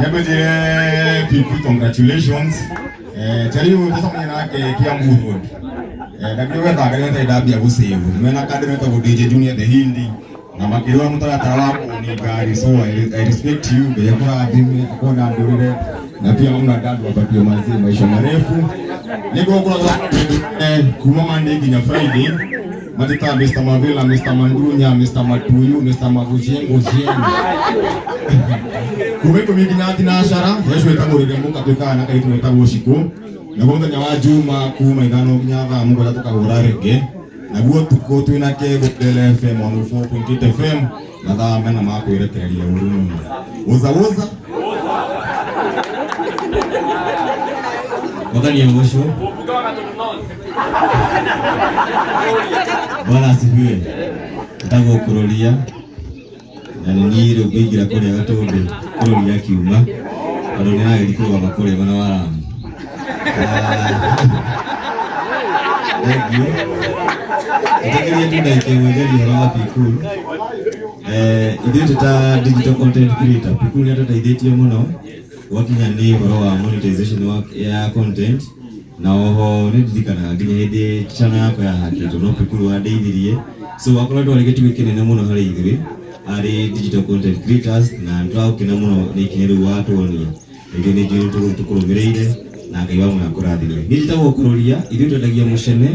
Nyambe njĩre Piku congratulations. Tariu tũcemania nake Kiambu Road. Ndagire gwetha ngari nĩ ndambia gũsave. Mena kandi metagwo DJ Junior the Hindi na makĩrũa mũtaratara wa kũni ngari, so I respect you. Ngai akũrathime akona ndũrĩre na pia mama na dad wapatie mazee maisha marefu. Nĩguo ngoragwo kuma Monday nginya Friday matita Mr. Mavila, Mr. Mandunya, Mr. Matuyu, Mr. Magujengo Jengo kuma 10 nginya thinacara yecu ĩtagwo rĩrĩa mũka twĩkaga na kairĩtu getagwo Cikũ. Naguo mũthenya wa Juma kuma 5 nginya thaa 7 tũkahũra rege. Naguo ũtukũ twĩna Kego Del FM 104.8 FM mathaa 4 ma kwĩrekereria ũru mũno. Uza uza. Mwathani agocwo. Bwana asifiwe. Ndagwo Kuroria na nĩ niĩ rĩu ngũingĩra kũrĩa Gatũndũ Kuroria akiuma tondũ nĩ aragĩthiĩ kũrũgama kũrĩa mwena wa Lamu. Thank you. Ĩtĩkĩria tu ndagĩka ĩmwe njarie ũhoro wa Pikul. Ithuĩ twĩ ta digital content creator, Pikul nĩ atũteithĩtie mũno gwakinya nĩ ũhoro wa monetization ya content, na oho nĩ ndirikanaga nginya hĩndĩ channel yakwa yahakĩtwo no Pikul wandeithirie, so akoretwo arĩ gĩtugĩ kĩnene mũno harĩ ithuĩ arĩ digital content creators, na nĩ tũragũkena mũno nĩ ikinya rĩu watuonia. Ithuĩ nĩ njũĩ nĩ tũgũthiĩ tũkũrũmĩrĩire na Ngai wa muoyo akũrathime. Niĩ njĩtagwo Kũrũria, ithuĩ twendagia mũcene,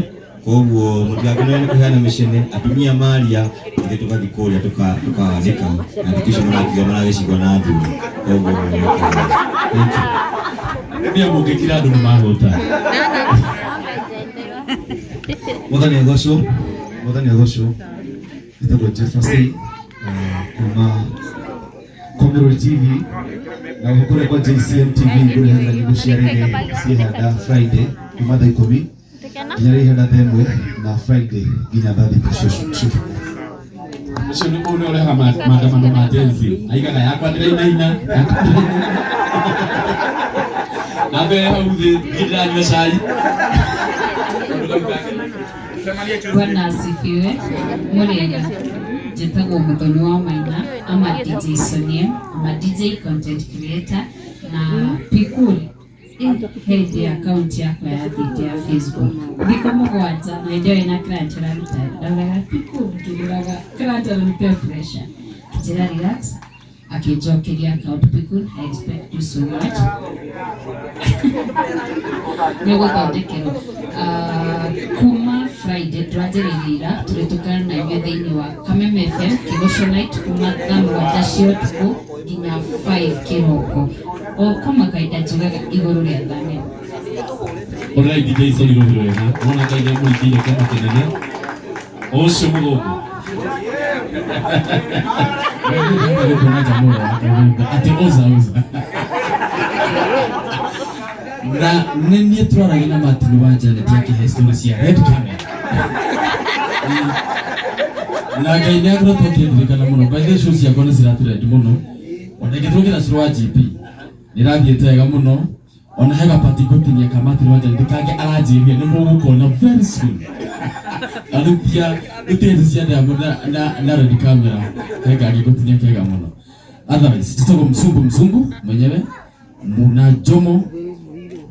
koguo mũtigakenere nĩ kũheana mĩcene, atumia maria ithuĩ tũgathiĩ kũrĩa tũkawanĩka, na thikũ icio marakiuga maragĩcigwo na athuri, koguo thank you. Nĩ mũngĩkira andũ nĩ mahũta. Mwathani agocwo, Mwathani agocwo. Njĩtagwo Jefferson kuma Komirori TV na oho kũrĩa kwa JCM TV ngũrehagĩra nyĩmbo cia reggae ciĩhanda Friday kuma thaa 10 nginya rĩrĩa ihana thaa 1 na Friday nginya thaa 6 cia ũtukũ. Ũcio nĩ ũrĩa ũrehaga maandamano ma Gen Z. Aigaga yakwa ndĩrainaina, yakwa ndĩrainaina. Na mbere hau thĩ niĩ ndĩranyua cai. Kaũndũ kau kangenia. Bwana asifiwe. Mũrĩega. Njĩtagwo Mũthoni wa Maina, ama DJ Sonia, ama DJ content creator na Pikul. Hĩndĩ account yakwa yathire ya Facebook thikũ 7 na hĩndĩ ĩyo ĩna client ũraruta, ndaugaga Pikul ngĩrũraga client ananipea pressure, njĩra relax, akĩnjokeria account. Pikul, I respect you so much, nĩ gũthondekerwo kuma Friday twanjĩrĩirie ira tũrĩtũkana na inyuĩ thĩinĩ wa Kameme FM Kĩgoco Night kuma thaa 7 cia ũtukũ nginya 5 kĩroko, o kama kawaida njugaga igũrũ rĩa thane. Alright, DJ Soni rũhi rwega. Wona Ngai nĩamũringĩire kĩama kĩnene. Ũcio mũthũngũ. Atĩ uza uza. Na nĩ niĩ twaragia na Martin wa Janet akĩhe story cia Red Camera. Na Ngai nĩ akoretwo akĩndirikana mũno. By the way, show ciakwa nĩ ciratrend mũno. Ona ingĩtũkĩra cũrũ wa GP. Nĩ ĩrathiĩte wega mũno. Ona he gabati ngũtinia ka Martin wa Janet kangĩ aranjĩrire nĩ mũgũkona very soon. Na rĩu tia rĩu cia Diamond na Red Camera he kangĩ ngũtinia kega mũno. Otherwise, tũtagwo mzungu mzungu mwenyewe Muna Jomo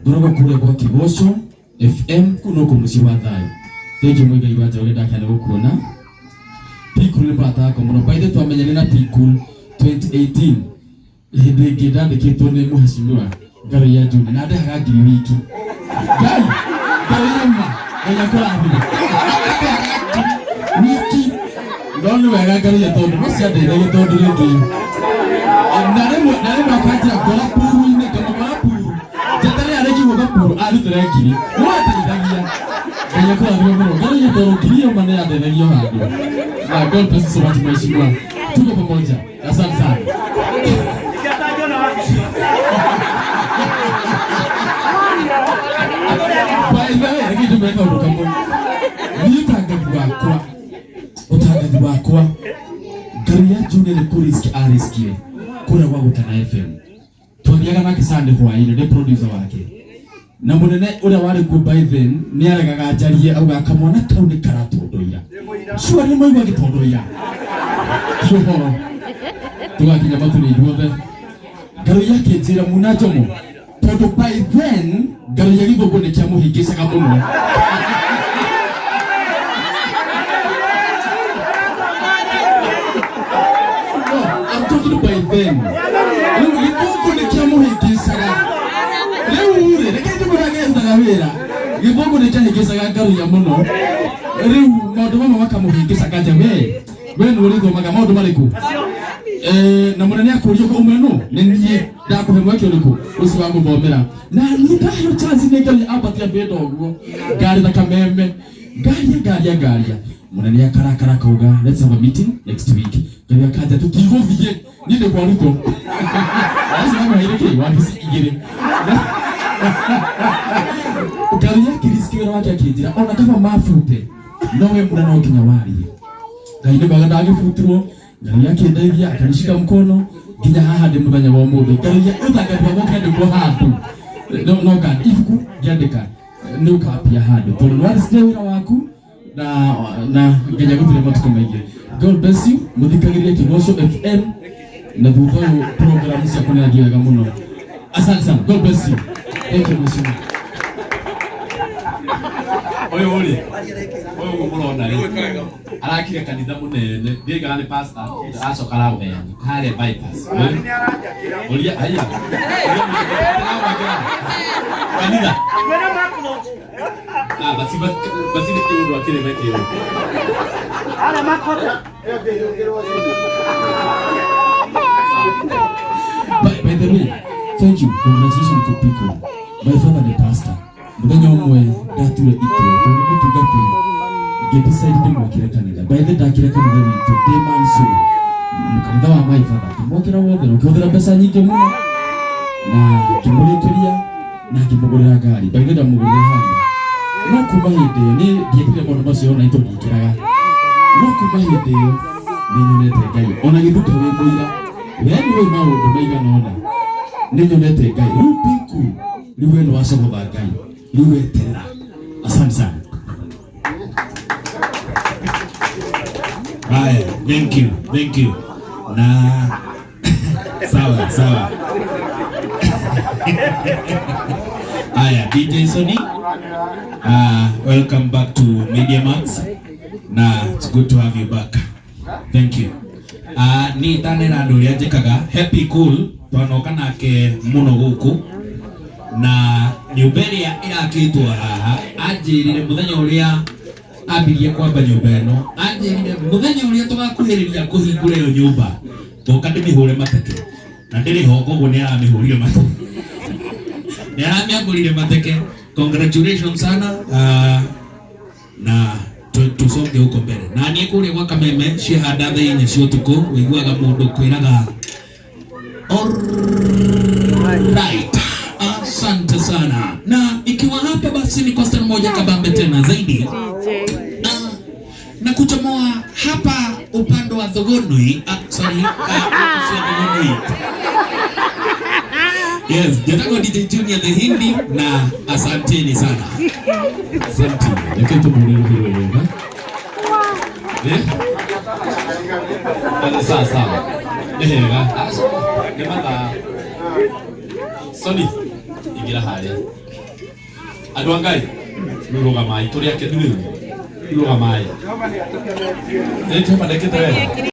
ngoragwo kũrĩa gwa Kĩgoco FM kũu no mũciĩ wa thayũ. Thank you Mũigai wa Njoroge, ndakena gũkuona. Pikul nĩ mũrata wakwa mũno. By the way, twamenyanire na Pikul 2018 hĩndĩ ĩngĩ ndandĩkĩtwo nĩ mũhecimiwa Ngaruiya Junior na ndehaga ngiri wiki. Ngai Ngaruiya ma Ngai akũrathime. Ndehaga ngiri wiki, no nĩ wega Ngaruiya tondũ no ciandeithagia tondũ rĩngĩ na rĩmwe akanjĩra ngora puru-inĩ, ngamũkora puru njeterere arĩkie gũka puru arutĩre ngiri, no andeithagia. Ngai akũrathime mũno Ngaruiya tondũ ngiri ĩyo ma nĩ yandeithagia o handũ. Na God bless you so much mheshimiwa, tuko pamoja, asante sana. By the way, reke njũmĩre kaũndũ kamwe. Niĩ ũtangathi wakwa Ngaruiya Junior nĩ kũriski ariskire kũrĩa gwa Gũkena FM. Twathiaga nake Sunday hwaĩ-inĩ, ndĩ producer wake. Na mũnene ũrĩa warĩ kuo by then nĩ aregaga njarie, augaga kamwana kau nĩ karatondoira. Sure nĩ maigua gĩtondoira. Ti ũhoro. Tũgakinya matu nĩ ithuothe. Ngaruiya akĩnjĩra muna njomo tondũ by then Ngaruiya gĩthũngũ nĩ kĩamũhĩngĩcaga mũno. No, I'm talking by then. Rĩu gĩthũngũ nĩ kĩamũhĩngĩcaga. Rĩu rĩ, reke njĩmũre agĩethaga wĩra. Gĩthũngũ nĩ kĩahĩngĩcaga Ngaruiya mũno. Rĩu maũndũ mamwe makamũhĩngĩca kanja we. We nĩ ũrĩthomaga maũndũ marĩkũ? Eh, na mũnene akũria ũmwe nũ? Nĩ niĩ ndakũhe mweke ũrĩkũ ũcio wa gũthomera. Na niĩ ndaheo chance nĩ Ngai ambatia bĩnda ũguo. Ngarĩ kameme. Ngaria ngaria ngaria. Mũnene akarakara akauga let's have a meeting next week. Ngai akanja tũtigũthiĩ niĩ ndĩ kwa Ruto. Acio mamũheire kĩ wabici igĩrĩ. Ngai akĩriski wĩra wake akĩnjĩra ona kaba mabute no we mbura no nginya warie. Ngai nĩ mwega ndagĩbutirwo Ngai akĩndeithia akanishika mkono nginya haha ndĩ mũthenya wa ũmũthĩ. Ngai ũtangathi wakwa ũkĩandĩkwo handũ no no ngandĩ ibuku ngĩandĩka nĩ ũkambia handũ tondũ nĩ warĩcirie wĩra waku na na nginya gũtirĩ matukũ maingĩ. God bless you. Mũthikagĩrĩrie Kĩgoco FM na thutha ũyũ program ciakwa nĩ irathiĩ wega mũno. Asante sana. God bless you. Thank you mheshimiwa. Ũyũ rĩ, ũyũ ũguo mũrona rĩ, arakire kanitha mũnene, ndiũĩ kana nĩ pastor, aracoka araũheana harĩa bypass. Ũria, haiya, ũria mũndũ kanitha. Ah, basi basi basi nĩ kĩũndũ akĩrĩ mekĩrwo. By the way, thank you. Congratulations to Pico. My father the pastor. Mũthenya ũmwe ndature itua tondũ nĩ mũtungatĩri ngĩdecide ndĩmwakĩre kanitha. By the way, ndakire kanitha witũ ndĩ Mansour. Kanitha wa my father ngĩmwakĩra wothe na ũkĩhũthĩra mbeca nyingĩ mũno na ngĩmũrĩkĩria na ngĩmũgũrĩra ngari. By the way, ndamũgũrĩra harĩa. No kuma hĩndĩ ĩyo niĩ ndiekire maũndũ macio ona itũ ndiĩkĩraga. No kuma hĩndĩ ĩyo nĩ nyonete Ngai ona gĩthuka wĩ mũira we nĩ ũĩ maũndũ maigana ũna nĩ nyonete Ngai rĩu piku rĩu we nĩ wacogotha Ngai rĩu weterera. Asante sana. Haya, thank you, thank you. Na sawa sawa. Haya, DJ Sony. Welcome back to Media Max. Na it's good to have you back. Thank you. Ni ndanera andũ ũrĩa njĩkaga Happy Cool twanoka nake mũno gũkũ na nyũmba ĩrĩa ĩrakĩtwo haha anjĩrire mũthenya ũrĩa ambirie kwamba nyũmba ĩno anjĩrire mũthenya ũrĩa tũgakuhĩrĩria kũhingũra ĩyo nyũmba ngoka ndĩmĩhũre mateke na ndĩrĩ ho koguo nĩ aramĩhũrire mateke nĩ aramĩambũrire mateke. Congratulations sana. Na tusonge huko mbere na niĩ kũrĩa gwa Kameme ciahanda thaa inya cia ũtukũ ũiguaga mũndũ kwĩraga alright, asante sana. Na ikiwa hapa basi ni question moja kabambe tena zaidi na kuchomoa hapa upande wa Thogonui. Sorry, sio Thogonui. Yes, njĩtagwo DJ Junior the Hindi na asanteni sana. Asante. Reke tũmũre rũhĩ wega. Eh? Ani sawa sawa. Nĩ hega. Nĩ mathaa. Sony, ingĩra harĩa. Andũ a Ngai, rĩu rũgamai, tũrĩ akenu rĩu. Rĩu rũgamai. Ĩ Jehova ndekĩte wega.